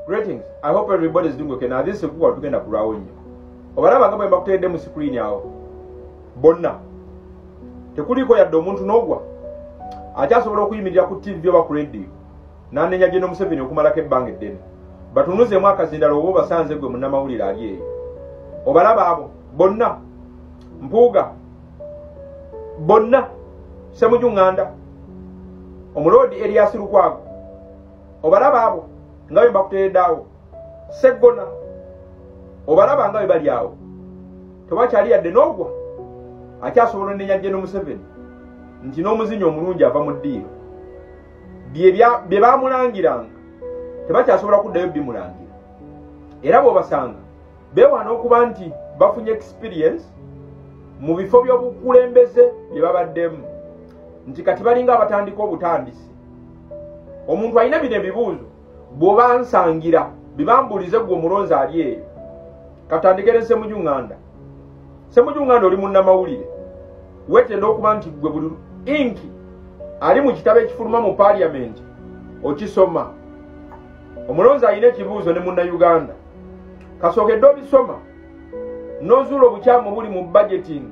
Greetings. I hope everybody is doing okay. Now this is kuwa tugenda kulwawo nnyo. Obalaba nga bwe mbakuteredde mu screen awo. Bonna. Tekuliko yadde omuntu n'ogwa. Akyasobola okuyimirira ku TV oba ku radio. N'anenya General Museveni okumalako ebbanga eddene. Batunuzeemu akazindalo oba obasanze gwe munnamawulire ali eyo. Obalaba abo bonna. Mpuuga. Bonna. Ssemujju Nganda. Omuloodi Erias Lukwago. Obalaba abo nga bwe mbakuteredde awo. Sseggona. Obalaba nga bwe bali awo. Tewakyali yadde n'ogwa. Akyasobola onenya General Museveni nti n'omuzinyi omulungi ava mu ddiiro. Bye baamulangiranga tebakyasobola kuddayo bimulangira. Era bw'obasanga beewaana okuba nti bafunye experience mu bifo by'obukulembeze bye babaddemu, nti kati balinga abatandika obutandisi. Omuntu alina bino ebibuuzo bw'oba nsangira bibambuulize ggwe omulonzi ali eyo. Katandike ne Ssemujju Nganda. Ssemujju Nganda oli munnamawulire, weetenda okuba nti ggwe buli inki ali mu kitabo ekifuluma mu paaliyamenti okisoma. Omulonzi alina ekibuuzo ne munnayuganda. Kasookedde obisoma n'ozuula obukyamu buli mu budgeting,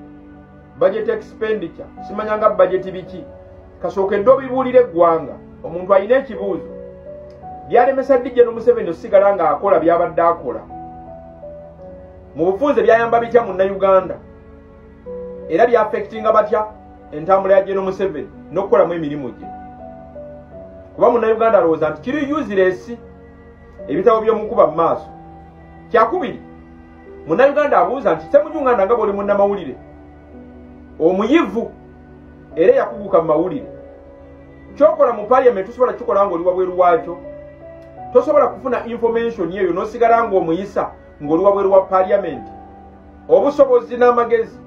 budget expenditure, simanya nga budget biki. Kasookedde obibuulira eggwanga. Omuntu alina ekibuuzo. Byalemesa ddi General Museveni osigala ng'akola by'abadde akola? Mu bufunze byayamba bitya munnayuganda? Era by'affectinga batya entambula ya General Museveni n'okukolamu emirimu gye? Kuba munnayuganda alowooza nti kiri useless ebitabo by'omukuba mu maaso. Kyakubiri, munnayuganda abuuza nti Ssemujju Nganda nga bw'oli munnamawulire omuyivu era eyakuguka mu mawulire, ky'okola mu paaliyamenti tosobola kukikola ng'oli wabweru waakyo. Tosobola kufuna information eyo n'osigala ng'omuyisa ng'oli wabweru wa paaliyamenti. Obusobozi n'amagezi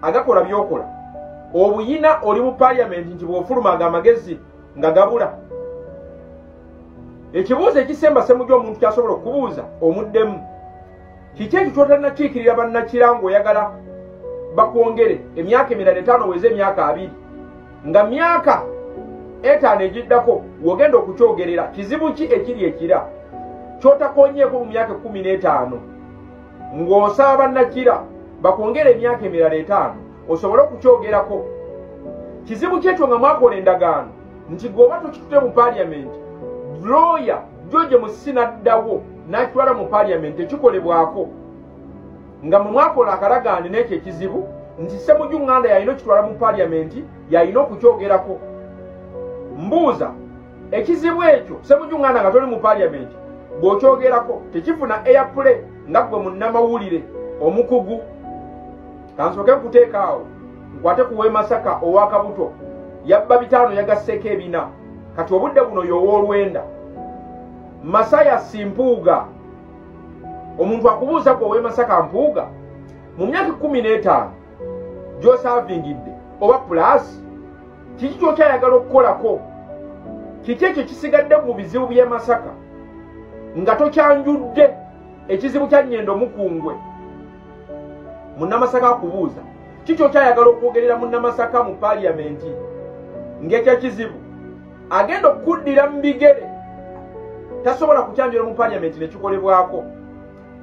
agakola by'okola obuyina oli mu paaliyamenti nti bw'ofulumanga amagezi nga gabula. Ekibuuzo ekisemba Ssemujju omuntu ky'asobola okubuuza omuddemu, kiki ekyo ky'otannakiikirira bannakira ng'oyagala bakwongere emyaka emirala 5 weze emyaka 20, nga myaka 5 egiddako w'ogenda okukyogerera? Kizibu ki ekiri ekira ky'otakonyeeko mu myaka 15 ng'osaba bannakira bakwongere emyaka emirala 5 osobole okukyogerako? Kizibu ki ekyo nga mwakola endagaano nti gweoba tokitute mu paaliyamenti, lawyer George Musisi n'addawo n'akitwala mu paaliyamenti ekikolebwako, nga mwe mwakola akalagaane n'ekyo ekizibu nti Ssemujju Nganda yalina okitwala mu paaliyamenti, yalina okukyogerako? Mbuuza, ekizibu ekyo Ssemujju Nganda nga toli mu paaliyamenti bw'okyogerako tekifuna airplay nga ggwe munnamawulire omukugu? Kansooke nkuteeka awo nkwate ku w'e Masaka ow'Akabuto, yabba 5 yagasseeko 4, kati obudde buno y'ow'olwenda. Masaya Mpuuga, omuntu akubuuza gwe ow'e Masaka, Mpuuga, mu myaka 15 gy'osaavingidde oba plus, kiki ky'okyayagala okukolako? Kiki ekyo kisigadde mu bizibu by'e Masaka nga tokyanjudde ekizibu kya Nnyendo Mukungwe? Munnamasaka akubuuza kiki okyayagala okwogerera munnamasaka mu paaliyamenti ng'ekyo kizibu agenda okukuddira mu bigere tasobola kukyanjula mu paaliyamenti ne kikolebwako.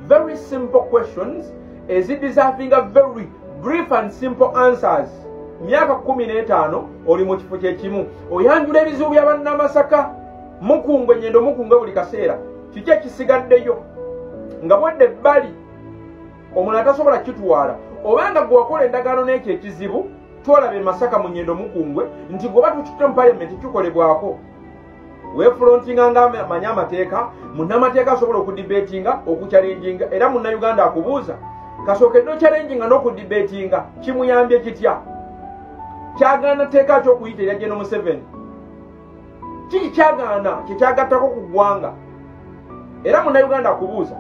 Very simple questions ezideservinga very brief and simple answers. Myaka 15 oli mu kifo kyekimu, oyanjula ebizibu bya bannamasaka Mukungwe, Nnyendo Mukungwe buli kaseera. Kiki ekisigaddeyo nga bwedde ebbali omulala tasobola kitwala? Obanga gwe wakola endagaano n'ekyo ekizibu twolaba e Masaka mu Nnyendo Mukungwe nti gwe oba tukitutte mu paaliyamenti kikolebwako, weefrontinga nga amanyi amateeka, munnamateeka asobola okudibeetinga, okuchallenginga. Era munnayuganda akubuuza, kasookedde ochallenginga n'okudibeetinga kimuyambye kitya? Kyagaana tteeka ki okuyita erya General Museveni? Kiki kyagaana kyekyagattako ku ggwanga? Era munnayuganda akubuuza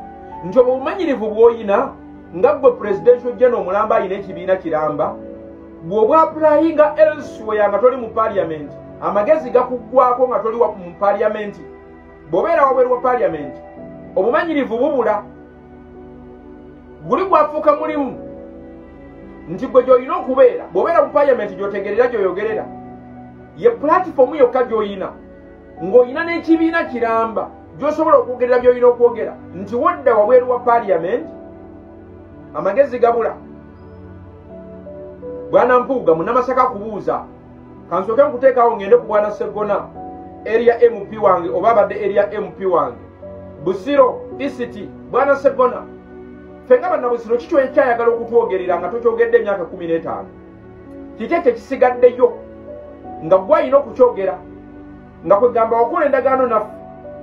nti obwo obumanyirivu bw'oyina nga ggwe presidential general omulamba alina ekibiina kiramba, bw'obwapplyinga elsewhere nga toli mu paaliyamenti, amagezi gakuggwako nga toli mu paaliyamenti. Bw'obeera wabweru wa paaliyamenti obumanyirivu bubula, guli gwafuuka mulimu nti gwe gy'olina okubeera. Bw'obeera mu paaliyamenti gy'otegerera, gy'oyogerera, ye platform yokka gy'oyina ng'olina n'ekibiina kiramba. gy'osobola okwogerera by'olina okwogera nti wodda wabweru wa parliament amagezi gabula. Bwana Mpuuga Munnamasaka akubuuza, kansooke nkuteekawo ngende ku Bwana Sseggona area MP wange oba abadde area MP wange Busiro East. Bwana Sseggona, ffe nga bannabusiro kiki ekyayagala okutwogerera nga tokyogedde emyaka 15? Kiki ekyo ekisigaddeyo nga gwe alina okukyogera nga kwegamba wakola endagaano naffe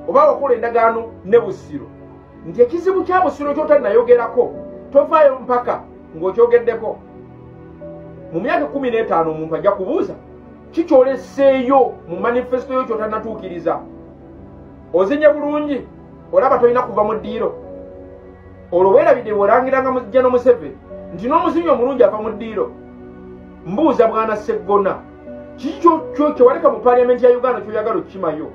oba wakola endagaano ne Busiro nti ekizibu kya Busiro ky'otannayogerako tovaayo mpaka ng'okyogeddeko? Mu myaka 15 omuntu ajja kubuuza kikyoleseeyo mu manifesto yo ky'otannatuukiriza. Ozinye bulungi, olaba tolina kuva mu ddiiro. Olwo weerabidde bw'olangiranga General Museveni nti n'omuzinyi omulungi ava mu ddiiro. Mbuuza Bwana Sseggona, kiki kye waleka mu parliament ya Uganda ky'oyagala okukimayo?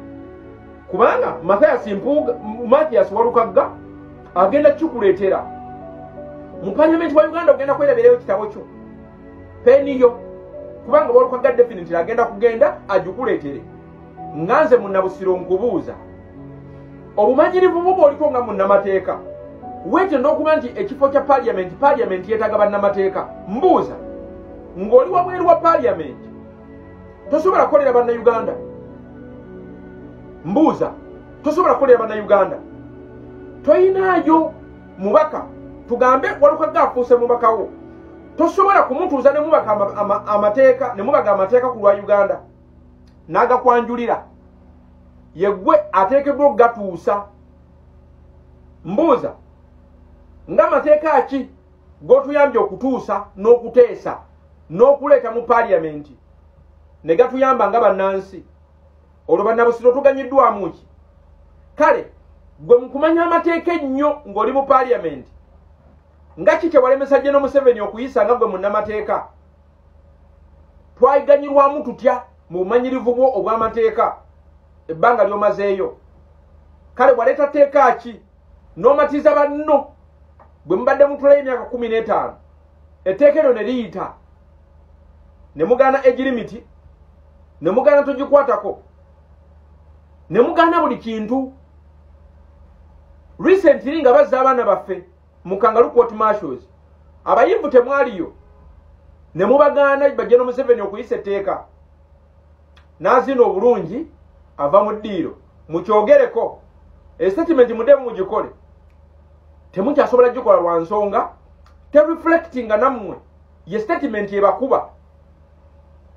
Kubanga Mathias Mpuuga, Mathias Walukagga agenda kikuleetera mu parliament wa Uganda, ogenda kwerabirayo kitabo kyo, peni yo, kubanga Walukagga definitely agenda kugenda agikuleetere. Nga nze Munnabusiro nkubuuza, obumanyirivu bwo bw'oliko nga munnamateeka, weetenda okuba nti ekifo kya parliament, parliament yeetaaga bannamateeka. Mbuuza, ng'oli wabweru wa parliament tosobola kukolera Bannayuganda? Mbuuza, tosobola kukolera Bannayuganda? Toyinaayo mubaka, tugambe Walukagga afuuse mubakawo, tosobola kumutuuza ne mubaka amateeka ne mubaga amateeka ku lwa Uganda n'agakwanjulira, yeggwe ateekeddwa okugatuusa? Mbuuza, ng'amateeka ki g'otuyambye okutuusa n'okuteesa n'okuleeta mu parliament ne gatuyamba nga bannansi? Olwo bannabusiro tuganyiddwamu ki? Kale gwe mu kumanya amateeka ennyo ng'oli mu parliament, nga ki kye walemesa General Museveni okuyisa nga gwe munnamateeka? Twayiganyirwamu tutya mu bumanyirivu bwo obw'amateeka ebbanga ly'omazeeyo? Kale waleeta tteeka ki n'omatiza banno bwe mubadde mutulayo emyaka 15, etteeka eryo ne liyita, ne mugaana age limit, ne mugaana togikwatako, ne mugaana buli kintu? Recently nga bazza abaana baffe mu kangaroo court martials, abayivu temwaliyo, ne mubagaana General Museveni okuyisa etteeka n'azina obulungi ava mu ddiiro. Mukyogereko, estatement muddemu mugikole. Temukyasobola gikola lwa nsonga tereflectinga nammwe ye statement ebakuba.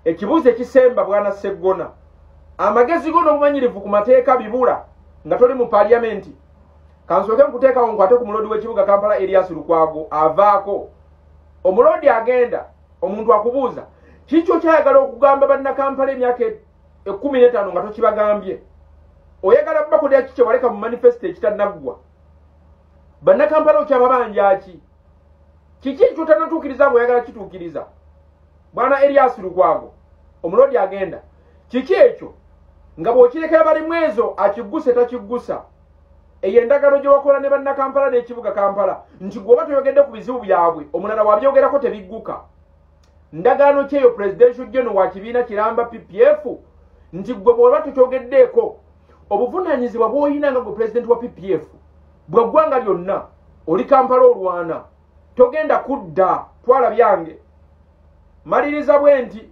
Ekibuuzo ekisemba, Bwana Sseggona, amagezi go n'obumanyirivu ku mateeka bibula nga toli mu parliament. Kansooke nkuteekawo nkwate ku muloodi w'ekibuga Kampala Erias Lukwago avaako. Omuloodi agenda, omuntu akubuuza kiki kyayagala okugamba Bannakampala emyaka 15 nga tokibagambye? Oyagala bakolera ki kye waleka mu manifesto ekitannaggwa? Bannakampala okyababanja ki? Kiki ekyotanatuukiriza ng'oyagala kituukiriza? Bwana Erias Lukwago, omuloodi agenda, kiki ekyo nga bw'okirekera Balimwezo akigguse takiggusa? Eyo endagano gye wakola ne Bannakampala n'ekibuga Kampala nti gweoba toyogedde ku bizibu byabwe, omulala wabyogerako tebigguka, ndagaano ki eyo, presidential general wa kibiina kiramba PPF, nti gwe bw'oba tokyogeddeeko, obuvunaanyizibwa bw'olina nga gwe pulezidenti wa PPF bwa ggwanga lyonna, oli Kampala olwana togenda kudda? Twala byange. Maliriza bwe nti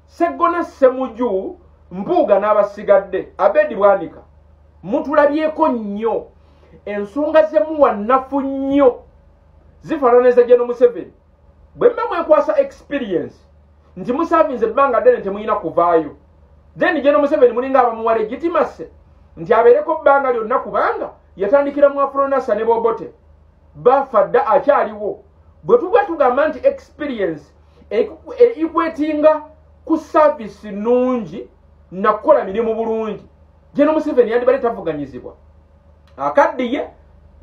Seggona Ssemuju Mpuuga n'abasigadde Abedi Bwanika, mutulabyeko nnyo, ensonga zemuwa nnafu nnyo, zifaanana eza General Museveni. Bwe mba mwekwasa experience nti musavinze ebbanga ddene temulina kuvaayo, then General Museveni mulinga abamuwa legitimacy nti abeereko bbanga lyonna, kubanga yatandikira mu Afronasa ne Bobote bafa dda akyaliwo. Bwe tuba tugamba nti experience equatinga ku service nnungi nakukola mirimu bulungi, General Museveni yandibadde tavuganyizibwa. Akaddiye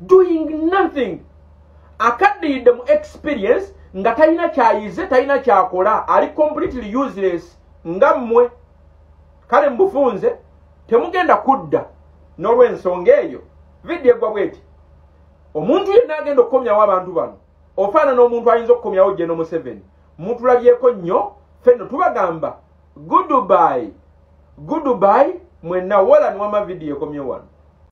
doing nothing, akaddiyidde mu experience nga talina kyayize, talina kyakola, ali completely useless nga mmwe. Kale mubufunze temugenda kudda. N'olw'ensonga eyo vidiyo eggwa bweti: omuntu yenna agenda okukomyawo abantu bano ofaanana omuntu ayinza okukomyawo General Museveni. Mutulabyeko nnyo, ffenno tubagamba goodbye, goodbye mwenna. Wola niwama vidiyo ekomye wano.